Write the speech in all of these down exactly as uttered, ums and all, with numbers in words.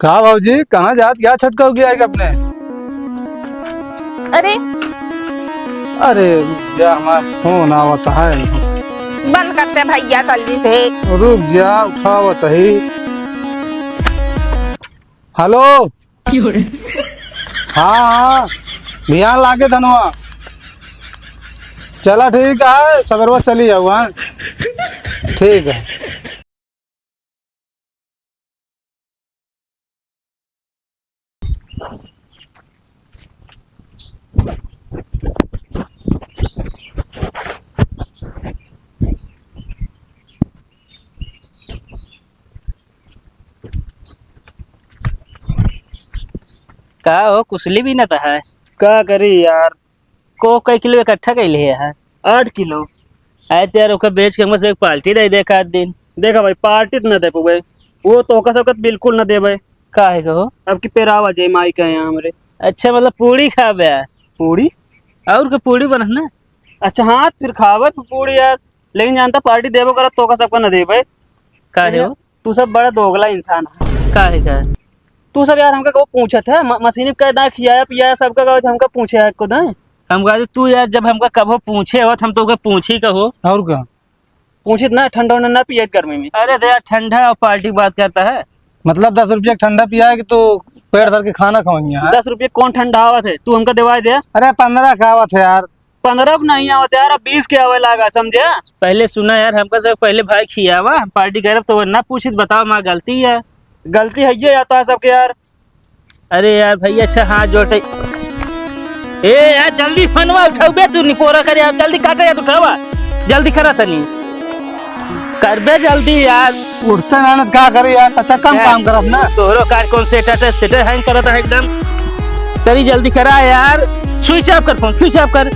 का भौजी, कहाँ जात, क्या छटकाव किया है अपने? अरे। अरे, रुक जा, हमार फोन आवत है। बंद करते भैया जल्दी से। रुक जा, उठावत ही। हेलो। हाँ, हाँ, ध्यान लागे धनवा। चला ठीक है, सवेरवा चली जाऊ, हाँ? ठीक है। का हो, कुसली भी न त है? का करी यार, को कई किलो इकट्ठा कइले है? आठ किलो। आए तो यार, ओकर बेच के हमको से एक पार्टी दे दे एक आध दिन। देखा भाई, पार्टी तो न दे पउबे, वो तोहका सबका बिल्कुल न देबे। काहे कहो? अब की पेरावा जाए माई का यहाँ हमरे। अच्छा, मतलब पूड़ी खाबे? पूड़ी? और के पूड़ी बनत ना? अच्छा हाँ, फिर खाबे पूड़ी यार, लेकिन जानता पार्टी देबो करत तोहका सबका न देबे। काहे हो? तू सब बड़ा दोगला इंसान है। काहे का? तू सब यार हमका कबो पूछत है, म-, मशीनी पे ना खियाया पियाया सबका कबो हमका पूछे है खुद है? हम कहते तू यार जब हमका कबो पूछे हो तो हम तोहका पूछी कहो। और का? पूछित ना, ठंडा उंडा ना पियत गर्मी में। अरे तो यार ठंडा और पार्टी की बात करता है। मतलब दस रुपया का ठंडा पिया है कि तू पेट भर के खाना खवाइया है? दस रुपया कौन ठंडा आवत है, तू हमका देवाई दे। अरे पन्द्रह का आवत है यार। पन्द्रह को नहीं आवत यार, अब बीस के आवे लागा, समझे? पहले सुना यार, हमका सब पहले भाई खियावा, हम पार्टी करब तो ना पूछित, बताओ हमार गलती है। गलती है ये आता है सबके यार। अरे यार भैया, अच्छा हाथ जोड़ते। ए यार जल्दी फोनवा उठाओ बे, तू निपोरा कर यार, जल्दी काटे यार, उठावा, जल्दी करा तनी। करबे जल्दी यार। उठते ना, ना, का करे यार, अच्छा कम यार, काम करत ना। तोहरो कार कौन सेटर है, सेटर हैंग करत है एकदम। तनी जल्दी करा यार, स्विच ऑफ कर फोन, स्विच ऑफ कर,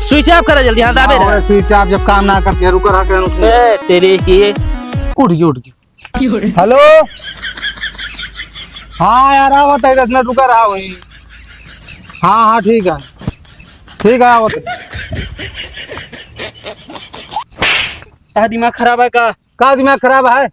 स्विच ऑफ करा जल्दी। हाँ, दाबे हाँ, रहा। स्विच ऑफ जब काम ना करते, रुको रहा, रुको। ए, तेरे की। उठ गई, उठ गई। हेलो। हाँ यार, आवत है, दस मिनट रुका रहा वही। हाँ, हाँ, ठीक है, ठीक है, आवत है। का दिमाग खराब है का? का दिमाग खराब है?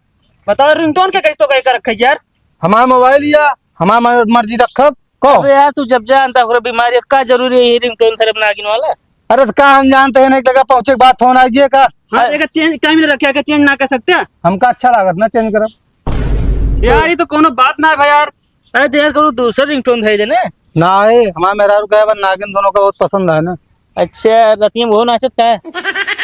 बताओ, रिंगटोन के कैसे तो कहीं कर रखे यार? हमारा मोबाइल या हमारा मर-, मर्जी रखब। को? अबे यार, तू जब जानता ओकरा बीमारी, का जरूरी है ये रिंगटोन खराब नागिन वाला? अरे, तो का हम जानते हैं, नहीं लगा पहुँचे के बाद फोन आ गया का? हाँ, अरे, एक चेंज टाइम में रखे, एक चेंज ना कर सकते हैं? हमका अच्छा लागत ना चेंज करब। यार, ये तो कोनो बात ना है भाई यार। अरे, तो यार, कोनो दूसरा रिंगटोन दे देना। ना है, हमारे मेहरारू कहे, बस नागिन दोनों का बहुत पसंद है ना। अच्छा, रतिया में वो नाचत का है?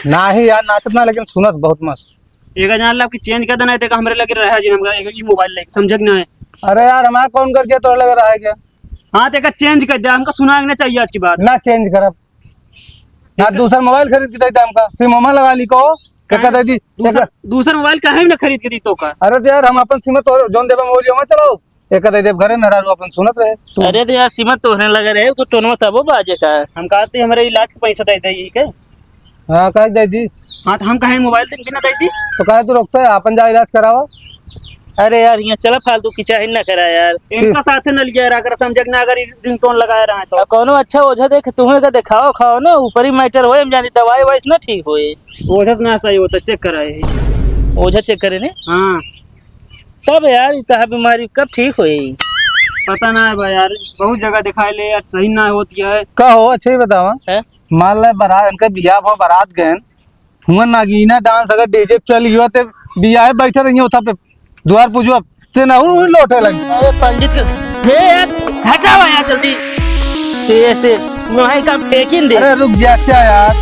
नाही यार, नाचत ना, लेकिन सुनत बहुत मस्त। एका जान ला कि चेंज कर देना है, देखा हमरे लगे रहा जिन हमका एक ही मोबाइल लेके, समझे कि ना है? अरे यार, हमारा कौन कर दिया तोरे लगे रहा है क्या? हाँ, देखा चेंज कर दिया, हमका सुना के ना चाहिए आज की बात। ना चेंज करब, ना दूसर मोबाइल खरीद के दे दे हमका, सिम हमा लगा ली को, क्या हाँ, कहता जी, दूसर, दूसर मोबाइल काहे ना खरीद के दी तो का? अरे तो यार, हम अपन सिम तो जोन देबा मोबाइल हमा चलाओ, एक दे देब घरे, मेहरारू अपन सुनत रहे। तू अरे तो यार, सिम तोहरे लगे रहे, तो टोनवा तबो बाजे का। हम कहते हमरे इलाज के पैसा दे दे, ई के? हाँ, काहे दे दी? हाँ, तो हम कहे मोबाइल दिन बिना दे दी? तो काहे तू रोकता है? अपन जा इलाज करावा। अरे यार, यहाँ चला, फालतू की चाही ना करा यार। इनका साथे न लिया रहा कर, समझे कि ना, अगर ई रिंगटोन लगाए रहा है तो। अब कौनो अच्छा ओझा देख, तुम्हें का दिखाओ, खाओ ना, ऊपरी मैटर होए, हम जानी दवाई वाई से ना ठीक होए। ओझा से ना सही होता, चेक कराए है। ओझा चेक करे ने? हाँ। तब यार, ई तहा बीमारी कब ठीक होई? पता ना है भाई यार, बहुत जगह दिखाए ले यार, सही ना होती है। का हो, अच्छा ही बतावा। हैं? मान ले बारात, इनके बियाह भा बारात गए, हुआ नागीना डांस अगर डीजे पे चल गयो, ते बियाह बैठे रहिए उठा पे, द्वार पूजो, ते ना हुई लौटे लगी। अरे पंडित के, हे यार, हटावा यार जल्दी। ते ऐसे, वहीं का फेंकिन दे। अरे रुक जा, क्या यार?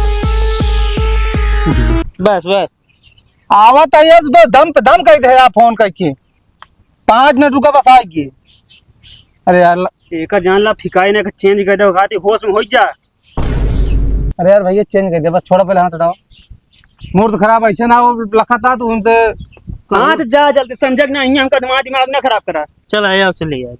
बस, बस। आवत है यार, तू तो दम पे दम कह दे यार, फोन करके। पाँच मिनट रुका, बस आ गए। अरे यार, एका जान ला, ठिकाई ना, चेंज कर दे, खाती होश में हो जा। अरे यार भैया, चेंज कर दे, बस छोड़ा, पहले हाथ हटाओ। मूड खराब ऐसे ना हो, लखा था तू उनसे। हाँ, तो जा जल्दी, समझे कि ना, यहीं हमका दिमाग, दिमाग ना खराब करा। चल आया, चले यार।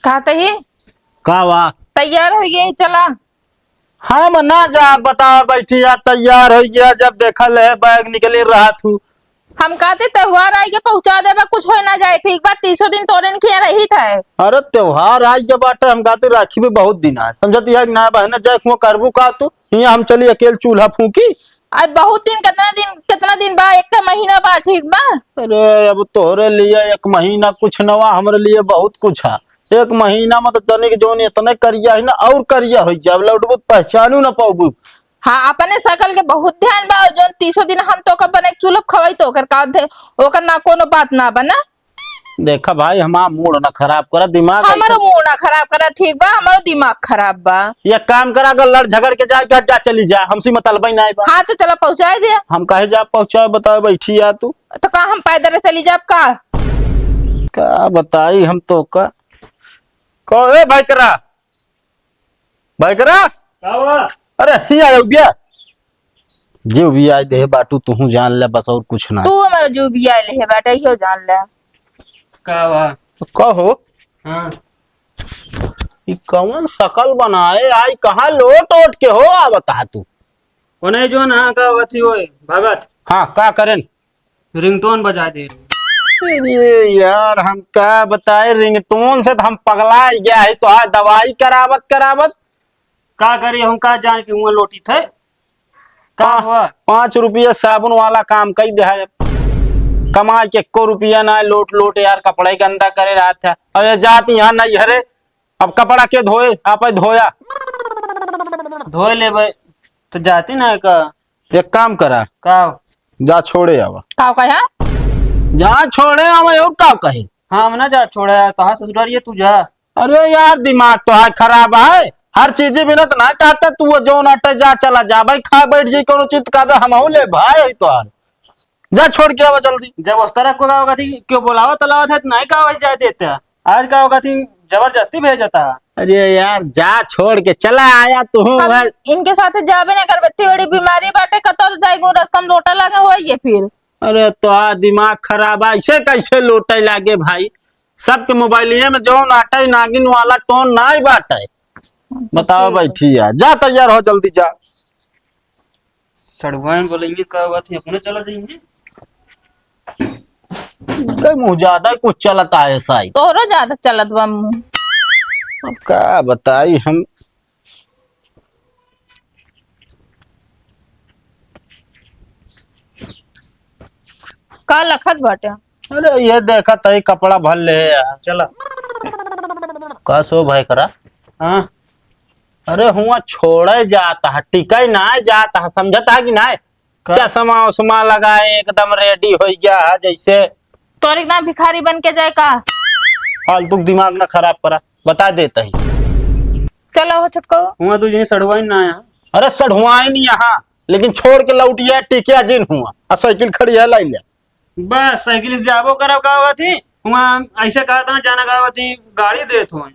का तही? का वा? तैयार हो गए, चला। हम ना जा, बता बैठी या, तैयार होइ गया, जब देखल है बैग निकली रहा तू। हम कहते त्योहार आइगे पहुँचा देबा, कुछ होइ ना जाए, ठीक बा? तीसो दिन तोरेन खिया रही थे। अरे त्योहार आइगे बाटे, हम कहते राखी भी बहुत दिन आए, समझती है कि ना बहन, जाए कुआं करबू का तू? हियाँ हम चली अकेल चूल्हा फूकी। अब बहुत दिन, कितना दिन, कितना दिन बा? एक महीना बा, ठीक बा? अरे अब तोहरे लिए एक महीना कुछ नवा, हमरे लिए बहुत कुछ है। एक महीना में तो तनिक जौन इतने करिया है ना, और करिया होइ जाए, लौटबू तो पहचानू ना पाबू। हाँ, अपने शकल के बहुत ध्यान बा, और जौन तीसो दिन हम तोका बने के चूल्हा खवाई तो ओकर का दे, ओकर ना कोनो बात ना बना। देखा भाई, हमार मूड ना खराब करा, दिमाग हमरो ऐसे मूड ना खराब करा, ठीक बा? हमरो दिमाग खराब बा। ये काम करा, अगर लड़ झगड़ के जाए, घर जा, चली जा, हमसे मतलब ही ना बा। हाँ, तो चला पहुँचाई दे। हम काहे जा पहुँचाए, बताओ, बैठी या तू। तो का हम पैदल चली जाब का? का बताई हम तोका। कहो, ए भाई करा, भाई करा। का बा? अरे, ही आयो बिया। जो भी आए देहे बाटू, तुहू जान ले बस, और कुछ ना। तू हमारा जो भी आए लेहे बाटे, इहो जान ले। का बा? तो कहो। हाँ। ई कौन शकल बनाए आई, कहाँ लोट ओट के हो आवत हा तू? ओने जो ना का अथी होए, भगत। हाँ, का करेन? रिंगटोन बजा दे रहे। अरे यार, हम का बताए, रिंगटोन से तो हम पगला ही गया है, तो आज दवाई करावत करावत। का करी, हम का जान के हुआ लोटी थे? का पा-, हुआ? पाँच रुपया साबुन वाला काम कई दे है। कमाई के एको रुपया ना, लोट लोट यार, कपड़े गंदा करे रहत है। अब ये जात यहाँ नहीं हरे, अब कपड़ा के धोए, आप ही धोया। धोए लेबे, तो जाती ना का? एक काम करा। का? जा छोड़े आवा। का कहे? जा छोड़े आवा, और का कहे? हाँ, हम ना जा छोड़े आवा, तोहार ससुराल ये तू जा। अरे यार, दिमाग तो है खराब है, हर चीज बिना तो ना कहता तू, वो जौन अटे जा, चला जा भाई, खा बैठ जाई कोनो चीज, कहबे हमहू ले भाई, यही तो हाल। जा छोड़ के आवा जल्दी। जब उस तरह को गाँव का थी, क्यों बोलावा तलावा था, तो नहीं गाँव जाए देते हैं। आज गाँव का थी, जबरदस्ती भेजता है। अरे यार, जा छोड़ के चला आया तू हूँ अब भाई। इनके साथ जाबे ना करबे, इतनी बड़ी बीमारी बाटे, कतौ जाए गो रास्ता में लोटा लगा हुआ ये फिर। अरे तो आ दिमाग खराब है, ऐसे कैसे लोटे लागे भाई? सबके मोबाइलिये में जौन आटे नागिन वाला टोन नाई बाटे। बताओ ठीक है। बैठी यार, जा तैयार हो जल्दी जा। सड़ुआइन बोलेंगे, का बात है, अपने चला जाएंगे। इनका मुँह ज्यादा कुछ चलता है साई। तोहरो ज्यादा चलत बा मुँह। अब का बताई हम। का लखत बाटे? अरे ये देखत है कपड़ा भर ले यार। चला। का सो भाई करा? हाँ। अरे हुआ छोड़े जात है, टिकै ना जात है, समझत है कि नाय? का? चश्मा उश्मा लगाए एकदम ready होइ गया है जैसे। तोर एकदम भिखारी बन के जाए का? फालतू के दिमाग ना खराब करा, बता देता ही। चलो हो छटको। हुआ तू जहीं सढ़ुआइन ना आया। अरे सढ़ुआइन नहीं यहाँ, लेकिन छोड़ के लौट गया, टिकिया जिन हुआ। आ साइकिल खड़ी है, लाई ले। बस, साइकिल से जाबो करब का होगा थी? हुआ ऐसे कहा था, जाना का होगा थी, गाड़ी देत हो।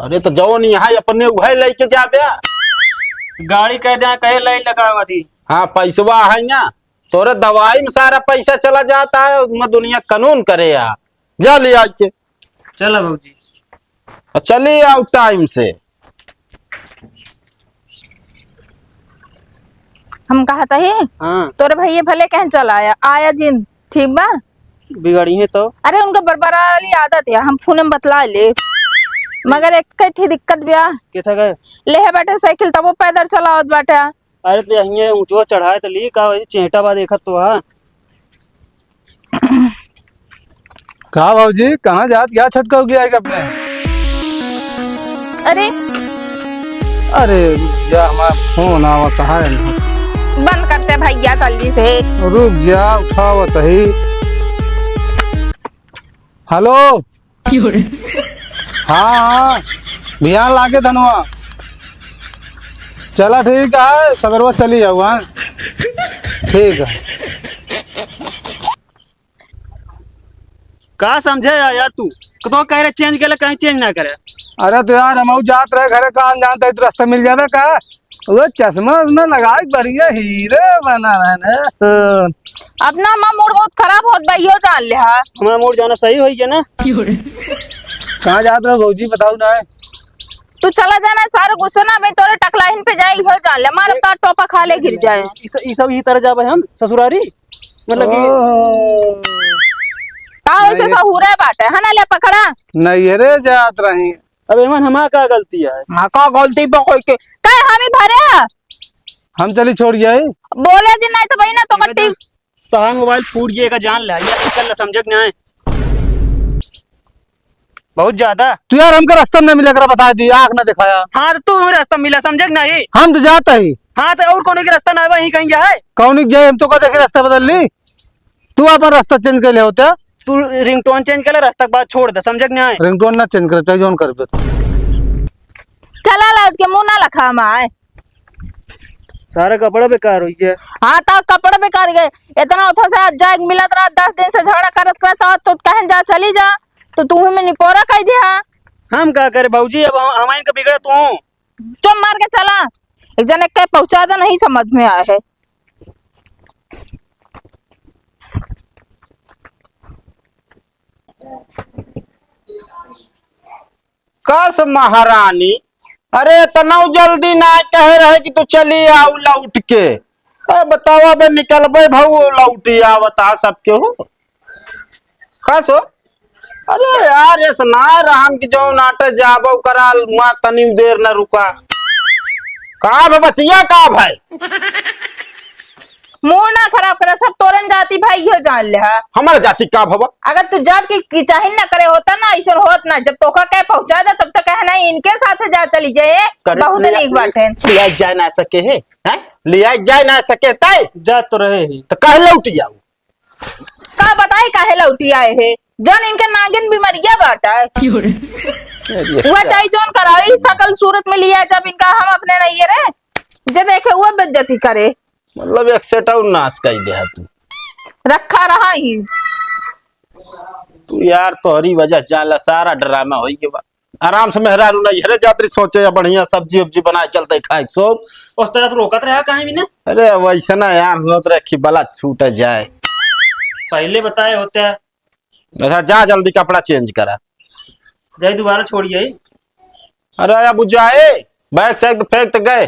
अरे, तो जौन यहाँ अपने उहे लेके जाबे। गाड़ी कह दे, कहे लाई लगा होगा थी। हाँ, पैसवा है ना, तोरे दवाई में सारा पैसा चला जाता है, उसमें दुनिया कानून करे यार। जा ले आई के। चला भौजी। और चली आओ time से। हम कहत ही, हाँ। तोरे भैया भले कहन चला आया, आया जिन, ठीक बा? बिगड़ी है तो? अरे उनका बरबरा वाली आदत है, हम फोन में बतला ले। मगर एक ठे दिक्कत बा। के था गए? लेहे बैठे साइकिल तब वो पैदल चलावत बाटे। अरे तो यहीं ऊंचो चढ़ाए तो ली का वही चेंटा बा देखत तो हा। का भौजी, कहाँ जात, क्या छटका हो गया है अपने? अरे। अरे, या हमार फोन आवत है। बंद करते भैया जल्दी से। रुक जा, उठावत ही। Hello। हाँ, हाँ, भियान लागे धनवा। चला ठीक है, सवेरवा चली जाऊ, हाँ? ठीक है। का समझे या-, यार तू? तो कह रहे change के लिए कहीं change ना करे। अरे तो यार, हम जात रहे घरे, का हम जानते, तो रास्ता मिल जावे का? वो चश्मा उश्मा लगाए, बढ़िया हीरो बना रहे ना। हाँ। अपना हमार mood बहुत खराब होत बा, यो जान ले हा। हमारा mood जाना सही होई गया ना। कहाँ जात रहे भौजी, बताओ ना। तू चला जाना, सारे गुस्से ना, मैं तोरे टकलाहिन पे जाए, इहो जान ले, मार अब तो टोपा खा ले, गिर जाए। ई सब, ई सब ई तरह जाबे हम ससुरारी, मतलब कि ओह। का वैसे नहीं। सहुरे बाटे, है ना, ले पकड़ा। नहीं रे, जात रही। अब एमन हमार का गलती है? हाँ, का गलती बा कोई के? काहे हमी भरे है? हम चली छोड़ जाए। बोले जी नहीं तो भाई ना तो बेटा, कट्टी। तोहार मोबाइल फूट गया का जान ले, ये निकल ले, समझे कि नहीं? बहुत ज्यादा। तू यार हमका रास्ता न मिला करा, बता दी, आँख ना दिखाया। हाँ, तो तू हमें रास्ता मिला, समझे कि नहीं? हम तो जाता ही। हाँ, तो और कौन के रास्ता ना है, वहीं कहीं जाए। कौन के जाए, हम तो का देखे रास्ता बदल ली। तू अपन रास्ता change कर ले होता। तू ringtone change कर ले, रास्ता के बाद छोड़ दे, समझे कि नहीं? Ringtone ना change करे, चाहे जौन कर दे। चला लौट के मुँह ना लखा माए। सारा कपड़ा बेकार होइ गया। हाँ, तो कपड़ा बेकार गए। इतना उठो से आज जाए मिलत रहा, दस दिन से झगड़ा करत करत, तो, तो कहन जा, चली जा, तो तू हमें निपोरा कह दिया। हम का करे भौजी, अब हम, हमारे का बिगड़ा तू? चुप मार के चला, एक जने के पहुंचा दे, नहीं समझ में आए है। कस महारानी, अरे इतना जल्दी ना कहे रहे कि तू चली आऊ लौट के। ए, बतावा बे, निकलबे भाऊ, लौटी आवत आ सबके हो। का सो? अरे यार, ऐसा ना रहन कि जौन आटे जाबो करा, वहाँ तनी देर न रुका। का भे बतिया, का भाई? मूड ना खराब करा, सब तोरन जाति भाई हो जान ले हा। हमार जाति का भवा? अगर तू जात की, की चाहिन ना करे होता ना, ऐसन होत ना। जब तोका कहे पहुंचा दे, तब तो कहे नहीं, इनके साथ जा चली जाए, करे, बहुत ले, नीक बात है। ले जाए ना सके है, हैं? ले जाए ना सके तय? जा तो रहे ही। तो कहे लौट जाऊ? का बताई काहे लौटी आए है, जौन इनके नागिन बीमारिया बाटा। क्यों रे? अरे वह यार। चाहे जौन कराओ, ई सकल सूरत में लिया जब इनका हम अपने नहीं रे, जे देखे वो बेइज्जती करे। मतलब एक सेट और नाश कर दे तू। रखा रहा ही। तू यार तोहरी वजह चाला सारा ड्रामा होई के बा। आराम से मेहरारू नहीं है रे, जातरी सोचे या बढ़िया सब्जी उब्जी बनाए चलते खाए के सब। उस तरह से रोकत रहा काहे भी ना? अरे वैसे ना यार, होत रहे कि बला छूट जाए। पहले बताए होते। अच्छा जा जल्दी कपड़ा change करा। जाई दोबारा छोड़ आई। अरे अब जाए, बैग सैग फेंक तो गए।